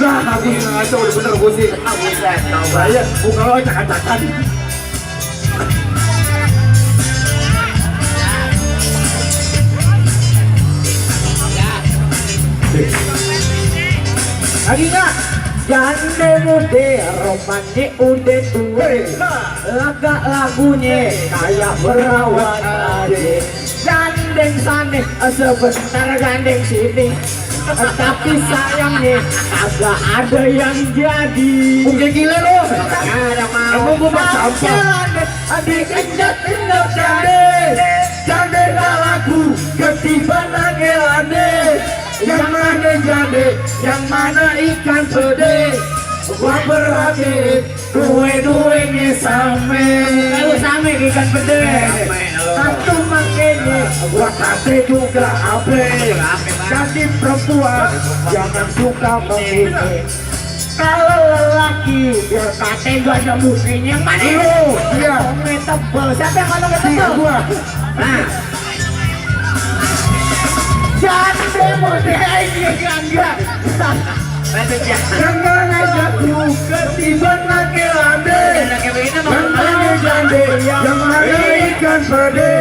Nah, aku sengaja udah bener gue sih. Buset, tau Saya bukan lo acak-acakan. Lagi nggak? Jande mude romane udah tua, laga lagunya kayak berawat aja. Gandeng sana sebentar gandeng sini, tapi sayangnya agak ada yang jadi. Mungkin gila lo. Ada mau Emang gua mah sampah. adik ingat jande, Jande gak laku ketiban angelane. Yang mana jande, yang mana ikan pede. Gua berhati dua-duanya same. kalau sama ikan pede. Satu makanya Gua kate juga ape. Jadi perempuan jangan suka mengini. kalau lelaki biar kate gak ada musim yang mana Lu, iya. ngomongnya tebel. Siapa yang ngomongnya Iya tebel? gua. Nah, jande mude ini enggak. Yang mana jatuh ketiban angelane. Yang mana jande, yang mana ikan pede.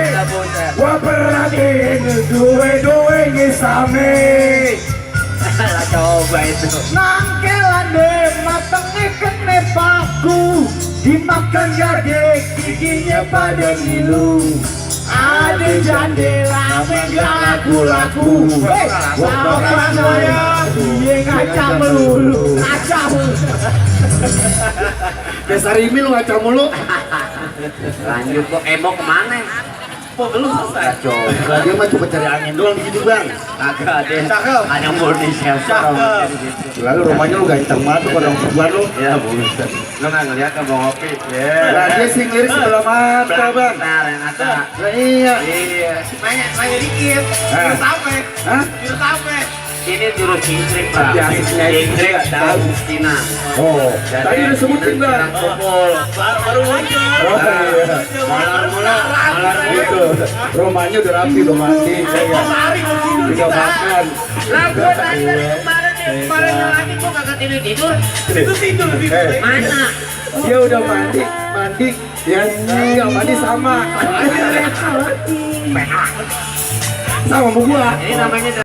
Gua perhatiin dua-duanya same. Coba itu. Nangkelan deh matengnya kene paku, dimakan gade giginya pada ngilu. Ada jande lame gak laku-laku. Sama saya dia ngaca melulu, ngaca mulu. Dasar ini lu ngaca mulu. Lanjut kok, mau kemana? Oh, belum selesai. Coba dia mah cuma cari angin doang gitu bang. Kagak deh. Cakep. Hanya murni siapa orang gitu. Lalu rumahnya lu ganteng banget tuh orang berdua lu. Ya buset. Lo nggak ngeliat kan mau ngopi? Nah dia sih ngelirik sebelah mata bang. Benar yang ada. Nah, iya. Iya. Nanya dikit, jurus apa? Hah? Jurus apa? Ini jurus cingkrik pak. Tapi asiknya itu. Cingkrik daun Cina. Oh, tadi udah sebutin bang. Kumpul. Baru muncul. Oh iya. Malar Gitu. Rumahnya udah rapi, udah mandi. Mari begini. Udah makan. Lah gua tadi dari kemarin nih, kemarin yang lagi gua kagak tidur. Itu tidur. Mana? Dia udah mandi, ya nggak mandi sama. Sama sama gua. Ini namanya